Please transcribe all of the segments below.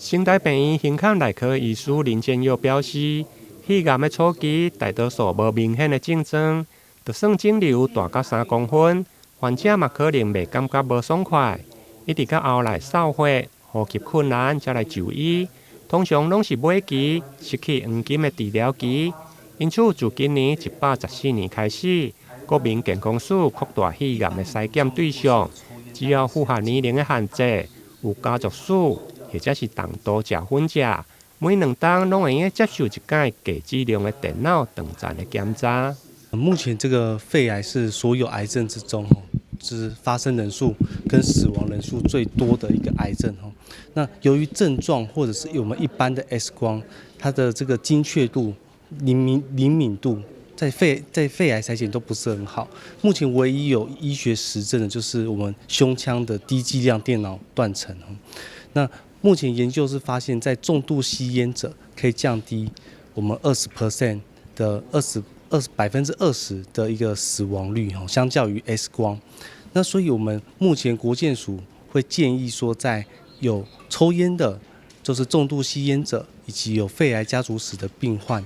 成大病院胸腔內科醫師林建佑表示，肺癌的初期大多數無明顯的症狀，就算腫瘤大到3公分，患者嘛可能袂感覺無爽快，一直到後來嗽血、呼吸困難才來就醫，通常攏是尾期失去黃金的治療期。因此，自今年114年開始，國民健康署擴大肺癌的篩檢對象，只要符合年齡的限制，有家族史或者是重度食薰者，每2冬攏會用接受一擺低劑量的電腦斷層的檢查。目前這個肺癌是所有癌症之中，是發生人數跟死亡人數最多的一個癌症。那由於症狀或者是我們一般的 X 光，它的這個精確度、靈敏度，在肺癌篩檢都不是很好。目前唯一有醫學實證的就是我們胸腔的低劑量電腦斷層。那目前研究是發現，在重度吸菸者可以降低我們20% 的二十二20%的一個死亡率哦，相較於 X 光。那所以我們目前國健署會建議說，在有抽菸的，就是重度吸菸者以及有肺癌家族史的病患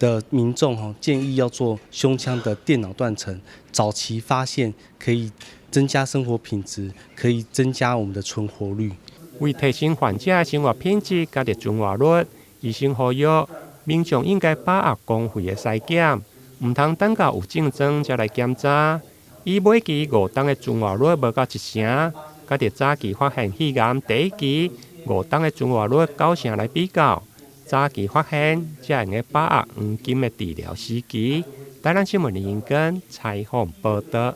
的民眾哈，建議要做胸腔的電腦斷層，早期發現可以增加生活品質，可以增加我們的存活率。為提升患者的生活品質佮存活率，醫生呼籲民眾應該把握公費的篩檢，毋通等到有症狀才來檢查。以尾期5冬的存活率無到一成，佮早期發現肺癌第一期五冬的存活率九成來比較，早期發現才會用把握黃金的治療時機。台南新聞林英根採訪報導。